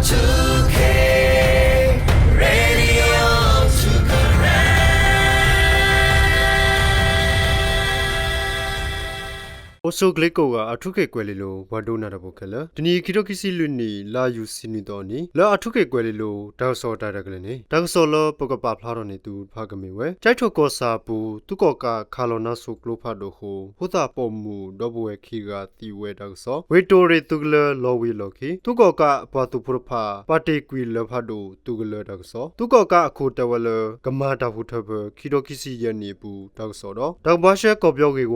two K Radio two Karen. အိၣ်ဆူၣ်ချ့ကိးဂၤ အၣ်ထူခ့ၣ်ကွဲၤလ့လိၤ ပှၤဒိကနၣ်တၢ်ဖိခဲလၢာ်, တနံၤအံၤ ခံထိခံဆံလွံၢ်နံၣ် လါယူၤဆံနွံသီအနံၤ လၢအၣ်ထူခ့ၣ်ကွဲၤလ့လိၤ တၢ်ကစီၣ်တၢ်ရဲၣ်တၢ်ကျဲၤန့ၣ် တၢ်ကစီၣ်လၢပကပာ်ဖျါထီၣ်န့ၢ်သုတဖၣ်ကမ့ၢ်ဝဲ ကၠဲးထိၣ်ကီၢ်ဆၣ်အပူၤ သုးကီၣ်ကးခးလီၤနါစိၤကျိဖးဒိၣ်အဃိ ဖိသၣ်ပိာ်မုၣ်ဒီပုၢ်ဝဲၢ်ခံဂၤသံဝဲတၢ်ကစီၣ်, ဝ့ၢ်တိၣ်ရ့ၣ်သုးကလၢၤလီၤဝံၤအလီၢ်ခံ သုးကီၣ်ကးအပှၤသုးဖိတဖၣ် ပာ်တ့ၢ်ကွံာ်လၢဖးဒိၣ်သုးကလၢၤတၢ်ကစီၣ်, သုးကီၣ်ကးအခိၣ်တဲဝဲလၢ ကမၤတၢ်ဃုထၢဖဲ ခံထိခံဆံယဲၢ်နံၣ်အပူၤတၢ်ကစီၣ်ဒီး တၢ်ကဘှါရှဲကီၢ်ပယီၤဂ့ၢ်ဝီဒ်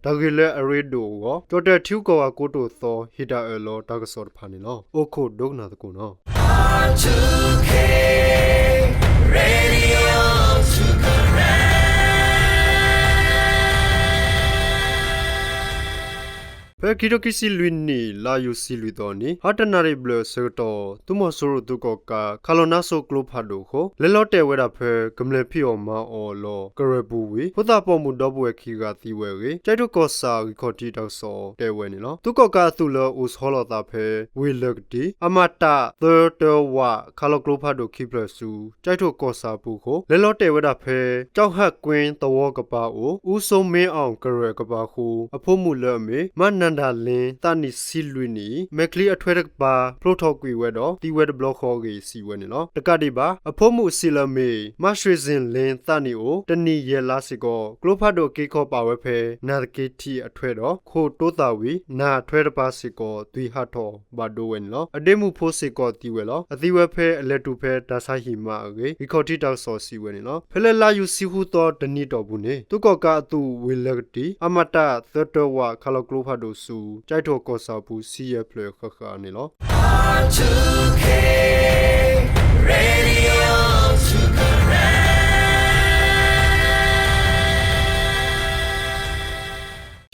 တၢ်ဂ့ၢ်လၢအရ့ဒိၣ်အဂီၢ် ကၠီၣ်တဲၣ်ထံဂုၤကီၢ်ဂၤကိတိာ်သီ ဟ့ၣ်တၢ်အၢၣ်လီၤတၢ်ကစီၣ်တဖၣ်န့ၣ်လီၤ. အိၣ်ခိးဒိကနၣ်သကိးနီၤ. R two K Radio two Karen. ဖဲခံထိခံဆံလွံၢ်နံၣ် လါယူၤဆံလွံၢ်သီအနံၤ ဟါတနၣ်ရံၣ်ဘျဲၣ်ဆၢကတီၢ် သုးမီၤစိရိၤသုးကီၣ်ကး ခးလီၤနါစိၤကျိဖးဒိၣ်အဃိ လဲၤလီၤတဲာ်ဝဲဒၣ်ဖဲ ကမျၢၢ်ဖံးအီၣ်မၤအီၣ်အလီၢ် ကရၢၢ်ပူၤဝံၤ ဖိသၣ်ပိာ်မုၣ်ဒီပုၢ်ဝဲၢ်ခံဂၤသံဝဲအဂ့ၢ် ကၠဲးထိၣ်ကီၢ်ဆၣ်ဂံၢ်ခီၣ်ထံးတၢ်ကစီၣ်တဲဝဲန့ၣ်လီၤ. သုးကီၣ်ကးအသုးလၢအိၣ်ဆီလီၤသးဖဲ ဝ့ၢ်လၢၢ်ကတံၤ အမှတ် သၢတၢဝး ခးလီၤကျိဖးဒိၣ်ခံဖျၢၣ်ဆူ ကၠဲးထိၣ်ကီၢ်ဆၣ်အပူၤအဃိ လဲၤလီၤတဲာ်ဝဲဒၣ်ဖဲ ကၠီၣ်ဟၣ်ကွ့သဝီကပၤအိၣ် အူစိမ့အီၣ်ကရၢၢ်အကပၤအဃိ အဖိမုၣ်လၢအမ့ၢ် မနန္ဒာလင်း သးနံၣ်ဆံလွံၢ်နံၣ်အံၤ မဲာ်ချံအထွဲတကပၤ ဖျိထီၣ်ကွံာ်ဝဲဒီး သံဝဲတဘျီဃီအဂ့ၢ် စံးဝဲန့ၣ်လီၤ. တကးဒံးဘၣ် အဖိမုၣ်အစံးလၢအမ့ၢ် မရွှေစင်လင်း သးနံၣ်အိၣ် တနံၣ်ယဲၢ်လါစ့ၢ်ကီး ကျိဖးဒိၣ်အက့အခီပာ်ဝဲဖဲ နၢ်သက့ထံအထွဲဒီး ခိၣ်တိသၣ်ဝံၤ နၢ်ထွဲတပၤစ့ၢ်ကီး သွံၣ်ဟးထီၣ်ဘၣ်ဒိဝဲန့ၣ်လီၤ. အဒ့မုၣ်ဖိစ့ၢ်ကီးသံဝဲလီၤ. အသံဝဲဖဲအလဲၤတုၤဖဲတၢ်ဆါဟံၣ်မါအဂ့ၢ် ဂံၢ်ခီၣ်ထံးတၢ်ကစီၣ်စံးဝဲန့ၣ်လီၤ. ဖဲလၢလါယူၤဆံဃုသီတနံၤတီၢ်ပူၤန့ၣ် သုးကီၣ်ကးအသုးဝ့ၢ်လၢၢ်ကတံၤ အမှတ် သၢတၢဝး ခးလီၤကျိဖးဒိၣ်ဆူ ကၠဲးထိၣ်ကီၢ်ဆၣ်အပူၤ ဆံယဲၢ်ဖျၢၣ်ဃၣ်ဃၣ်န့ၣ်လီၤ. R two K Radio two Karen.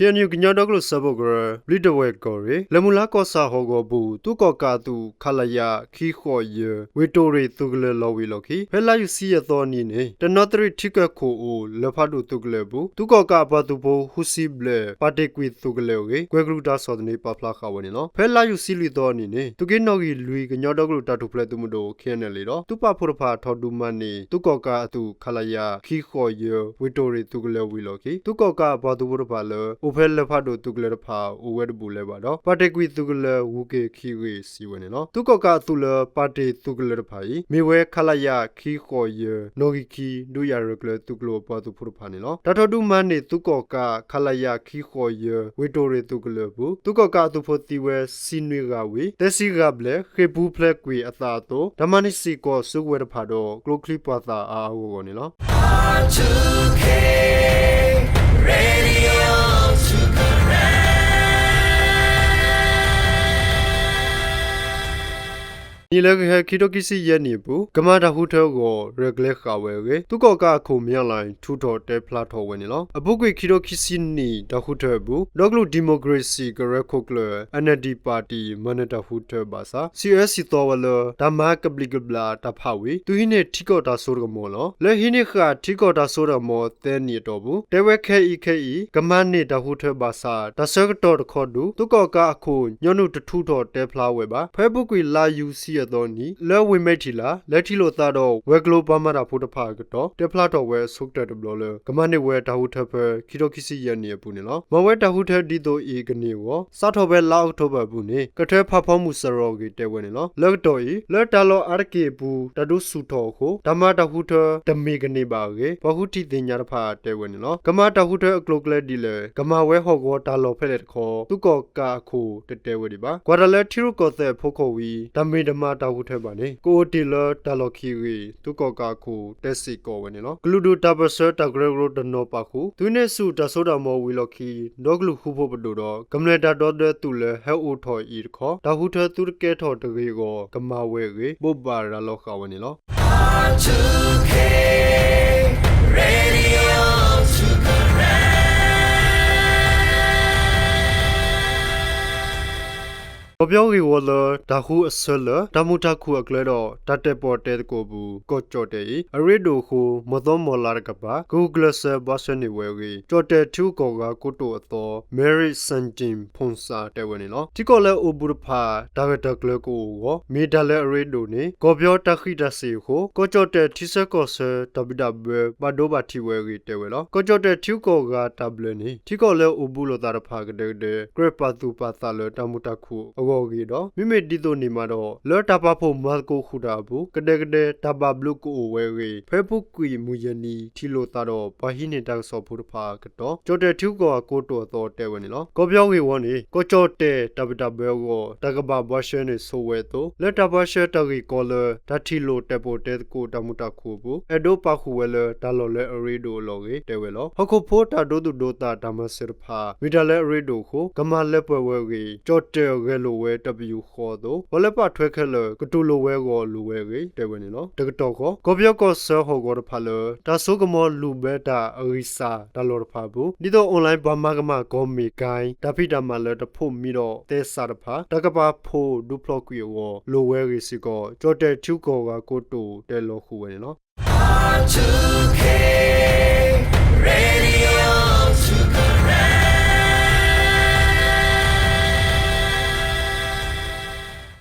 KNU ကညီဒီကလုာ်စၢဖှိၣ်ကရၢ ဘျံးတဝဲၢ်ကီၢ်ရ့ၣ် လၢမုၢ်လါကီၢ်ဆၣ်ဟီၣ်ကဝီၤပူၤ သုးကီၣ်ကးအသုး ခလရ ခံဃိးယဲၢ် ဝ့ၢ်တိၣ်ရ့ၣ်သုးကလၢၤလီၤဝံၤအလီၢ်ခံ ဖဲလါယူၤဆံယဲၢ်သီအနံၤန့ၣ် တနီသရံၣ်ထံကၢၢ်ခိၣ်အိၣ် လၢဖးဒိၣ်သုးကလၢၤအပူၤ သုးကီၣ်ကးအပှၤသုးဖိဃုဆံဘျဲၣ် ပာ်တ့ၢ်ကွံာ်သုးကလၢၤအဂ့ၢ် ကွဲၤကလူးတၢ်ကစီၣ်သန့ ပာ်ဖျါဃာ်ဝဲန့ၣ်လီၤ. ဖဲလါယူၤဆံလွံၢ်သီအနံၤန့ၣ် သုးက့နီၣ်ဂံၢ်လွံၢ် ကညီဒီကလုာ်တၢ်ထူၣ်ဖျဲးသုးမုၢ်ဒိၣ် KNLA ဒီး သုးပာ်ဖှိၣ်တဖၣ် ထီၣ်ဒုးမၤန့ၢ် သုးကီၣ်ကးအသုး ခလရ ခံဃိးယဲၢ် ဝ့ၢ်တိၣ်ရ့ၣ်သုးကလၢၤဝံၤအလီၢ်ခံ သုးကီၣ်ကးအပှၤသုးဖိတဖၣ်လၢ အိၣ်ဖဲလၢဖးဒိၣ်သုးကလၢၤတဖၣ် အိၣ်ဝဲတဘူၣ်လၢၤဘၣ်ဒီး ပာ်တ့ၢ်ကွံာ်သုးကလၢၤ ဂုၤက့ၤခံဂ့ၢ် စံးဝဲန့ၣ်လီၤ. သုးကီၣ်ကးအသုးလၢပာ်တ့ၢ်သုးကလၢၤတဖၣ်အံၤ မ့ၢ်ဝဲ ခလရ ခံဃိးယဲၢ် နီၣ်ဂံၢ်ခံ ဒုးယၤရဲၣ်ကျဲၤသုးကျိၤအပှၤသုးဖိတဖၣ်န့ၣ်လီၤ. တၢ်ထီၣ်ဒုးမၤန့ၢ်သုးကီၣ်ကး ခလရ ခံဃိးယဲၢ် ဝ့ၢ်တိၣ်ရ့ၣ်သုးကလၢၤအပူၤ သုးကီၣ်ကးအသုးဖိသံဝဲ ဆံနွံဂၤဝံၤ သၢဆံဂၤဘျဲၣ် ဃ့ၢ်ပူၤဖျဲးကွံာ်အသးအသိး တၢ်မၤန့ၢ်စ့ၢ်ကီးစုကဝဲၤတဖၣ်ဒီး ကျိချံပှၤသၣ်အါအါဂီၢ်ဂီၢ်န့ၣ်လီၤ. R two K Radio two Karen. နံၣ်လၢကဟဲ ခံထိခံဆံယဲၢ်နံၣ်အပူၤ ကမၤတၢ်ဃုထၢအဂီၢ် ရဲၣ်ကျဲၤဃာ်ဝဲအဂ့ၢ် သုးကီၣ်ကးအခိၣ် မင်းအောင်လှိုင် ထုးထီၣ်တဲဖျါထီၣ်ဝဲန့ၣ်လီၤ. အပူၤကွံာ် ခံထိခံဆံနံၣ်တၢ်ဃုထၢအပူၤ ဒီကလုာ်ဒံၣ်မိၣ်ကရ့ၣ်စံၣ်ကရၢခိၣ်ကျၢၢ် NLD ပၣ်တံၣ် မၤနၢၤတၢ်ဃုထၢဘၣ်ဆၣ် စံးအၢစံးသီဝဲလၢ တၢ်မၤကဘျံးကဘျၣ်တၢ်ဖးဝံၤ သုးဟံးန့ၢ်ထံကီၢ်တၢ်စိတၢ်ကမီၤလီၤ. လၢဟံးန့ၢ်ဃာ်ထံကီၢ်တၢ်စိတၢ်ကမီၤသၢနံၣ်အတီၢ်ပူၤ တဲဝဲခဲအံၤခဲအံၤ ကမၤန့ၢ်တၢ်ဃုထၢဘၣ်ဆၣ် တၢ်ဆၢကတီၢ်တခီဒုး သုးကီၣ်ကးအခိၣ် ညီနုၢ်တထုးထီၣ်တဲဖျါဝဲဘၣ်. ဖဲအပူၤကွံာ်လါယူၤဆံယဲၢ်သီနံၤ လၢဝ့ၢ်မဲထံလး လဲၤထံၣ်လိာ်သးဒီး ဝဲၤကျိၤပှၤမၤတၢ်ဖိတဖၣ်အကတီၢ် တဲဖျါထီၣ်ဝဲအဆိကတၢၢ်တဘျီလၢ ကမၤန့ၢ်ဝဲတၢ်ဃုထၢဖဲ ခံထိခံဆံယဲၢ်နံၣ်အပူၤန့ၣ်လီၤ. မၤဝဲတၢ်ဃုထၢဒ်သိးအံၤကန့ၢ်အဂီၢ် စးထီၣ်ဖဲလါအီးကထိဘၢၣ်အပူၤန့ၣ် ကထၢဖးဖီမုၢ်စရီအဂ့ၢ်တဲဝဲန့ၣ်လီၤ. လၢကတီၢ်အံၤ လၢတၢ်လီၢ်အါတက့ၢ်အပူၤ တၢ်ဒုးဆူၣ်ထီၣ်အဃိ တၢ်မၤတၢ်ဃုထၢတမ့ၢ်ကန့ၢ်ဘၣ်အဂ့ၢ် ပှၤဃုထံၣ်သ့ၣ်ညါတဖၣ်တဲဝဲန့ၣ်လီၤ. ကမၤတၢ်ဃုထၢအကျိၤအကျဲဒ်လဲၣ် ကမၤဝဲဟီၣ်ကဝီၤတၢ်လီၢ်ဖဲလဲၣ်တခီ သုးကီၣ်ကးအခိၣ်တတဲဝဲဒံးဘၣ်. ကွၢ်တၢ်လၢထံရူၢ်ကီၢ်သဲးအဖီခိၣ်ဝံၤ တၢ်မ့ၢ်တမၤတၢ်ဃုထၢဘၣ်န့ၣ် ကအိၣ်တ့ၢ်လၢတၢ်လီၢ်ခံအဂ့ၢ် သုးကီၣ်ကးအခိၣ်တဲစ့ၢ်ကီးဝဲန့ၣ်လီၤ. ကလုာ်ဒူၣ်တၢ်ပၢၢ်ဆၢတၢ်ကရၢကရိတနီၤပာ်ဃုာ် သုးဟံးန့ၢ်ဆူၣ်တၢ်စိတၢ်ကမီၤဝံၤအလီၢ်ခံ ဒီကလုာ်ဃူဖိးပဒိၣ်ဒီး ကမျၢၢ်တၢ်ဒီသဒၢသုးလၢဟဲအိၣ်ထီၣ်အံၤတခီ တၢ်ဃုထၢသုတကဲထီၣ်တဂ့ၤအဂီၢ် ကမၤဝဲအဂ့ၢ် ဘိးဘၣ်ရၤလီၤဃာ်ဝဲန့ၣ်လီၤ. R two K Radio two Karen. နံၣ်လၢကဟဲ ခံထိခံဆံယဲၢ်နံၣ်အပူၤ ကီၢ်ပယီၤဂ့ၢ်ဝီလၢ တၢ်ဃုအဆၢလၢ တၢ်မုာ်တၢ်ခုၣ်အကျဲဒီး တၢ်တဲာ်ပီၣ်တဲသကိးအပူၤ ကီၢ်ကၠီၣ်တဲၣ်အံၤ အရ့ဒိၣ်အဃိ မီၢ်သီမီၢ်လါတကပၤ ကဂုာ်ကျဲးစၢးဘှါဆှဲန့ၢ်ဝဲအဂ့ၢ် ကၠီၣ်တဲၣ်ထံဂုၤကီၢ်ဂၤကိတိာ်အသီ Mary Sanjin Phongsa တဲဝဲန့ၣ်လီၤ. ထံကီၢ်လၢအိၣ်ဘူးတဖၣ် တၢ်ဂၢၢ်တၢ်ကျၢၤကအိၣ်အဂီၢ် မ့ၢ်တၢ်လၢအရ့ဒိၣ်န့ၣ် ကီၢ်ပယီၤတၢ်ဃံးတၢ်စ့ၣ်အဃိ ကီၢ်ကၠီၣ်တဲၣ်ထံဆၢကီၢ်ဆၢ တၢ်ဘံၣ်တၢ်ဘၢ ဘၣ်ဒိဘၣ်ထံးဝဲအဂ့ၢ် တဲဝဲလီၤ. ကီၢ်ကၠီၣ်တဲၣ်ထံဂုၤကီၢ်ဂၤတၢ်ဘျၢန့ၣ် ထံကီၢ်လၢအိၣ်ဘူးလိာ်သးတဖၣ်ကဒဲကဒဲ ကြၢးပာ်သူၣ်ပာ်သးလၢတၢ်မုာ်တၢ်ခုၣ်အဂီၢ်အဂ့ၢ်ဒီး မ့မ့ၢ်ဒ်သိးန့ၣ်မးဒီး လၢတၢ်ပာ်ဖှိၣ်မၤသကိးဃုာ်တၢ်အပူၤ ကဒဲကဒဲတၢ်ဘၣ်ဘျုးကအိၣ်ဝဲအဂ့ၢ် ဖဲအပူၤကွံာ်မုၢ်ယဲၢ်နံၤ ထံၣ်လိာ်သးဒီးပှၤဟံးန့ၢ်တၢ်ကစီၣ်ဖိတဖၣ်အကတီၢ် ကၠီၣ်တဲၣ်ထံဂုၤကီၢ်ဂၤကိတိာ်အသီတဲဝဲန့ၣ်လီၤ. ကီၢ်ပယီၤဂ့ၢ်ဝီန့ၣ် ကီၢ်ကၠီၣ်တဲၣ်တၢ်ဘံၣ်တၢ်ဘၢအဂီၢ် တၢ်ကဘၣ်ဘှါဆှဲန့ၢ်ဆိဝဲအသိး လၢတၢ်ဘှါဆှဲတၢ်ဂ့ၢ်ကီလၢ တၢ်ထံၣ်လိာ်တဲာ်ပီၣ်တဲသကိးတၢ်မုာ်တၢ်ခုၣ်အပူၤ အဲၣ်ဒိးပာ်ဃုာ်ဝဲလၢ တၢ်လီၢ်လၢအရ့ဒိၣ်အလီၢ်အဂ့ၢ် တဲဝဲလီၤ. ဟီၣ်ခိၣ်ဖိတၢ်ဒိသူၣ်ဒိသးတၢ်မၤစၢၤတဖၣ် မ့ၢ်တၢ်လၢအရ့ဒိၣ်အဃိ ကမၤလၢပှဲၤဝဲအဂ့ၢ် ကၠီၣ်တဲၣ်ဂဲၤလိာ်ဝဲတပယူာ်ဃီအသိး ပှၤလၢပာ်ထွဲခဲလၢာ် ကတူၢ်လိာ်ဝဲအဂီၢ်လိၣ်ဝဲအဂ့ၢ် တဲဝဲန့ၣ်လီၤ. တကတီၢ်ဃီ ကီၢ်ပယီၤကီၢ်ဆၢဟီၣ်ကဝီၤတဖၣ်လၢ တၢ်စိကမီၤလူၤဘၢတၢ်အဂံၢ်စၢ်တၢ်လီၢ်တဖၣ်အပူၤ ဒ်သိး online ပှၤမၤကမၣ်ကီၢ်မ့ၢ်ကၠံ တၢ်ဖံးတၢ်မၤလၢတဖိးမံဒီးသဲစးတဖၣ် တၢ်ကပာ်ဖှိၣ်ဒုးဖျိးကွံာ်အဂီၢ် လိၣ်ဝဲအဂ့ၢ်စ့ၢ်ကီး ကၠီၣ်တဲၣ်ထံဂုၤကီၢ်ဂၤကိတိာ်တဲလီၤဃုာ်ဝဲန့ၣ်လီၤ.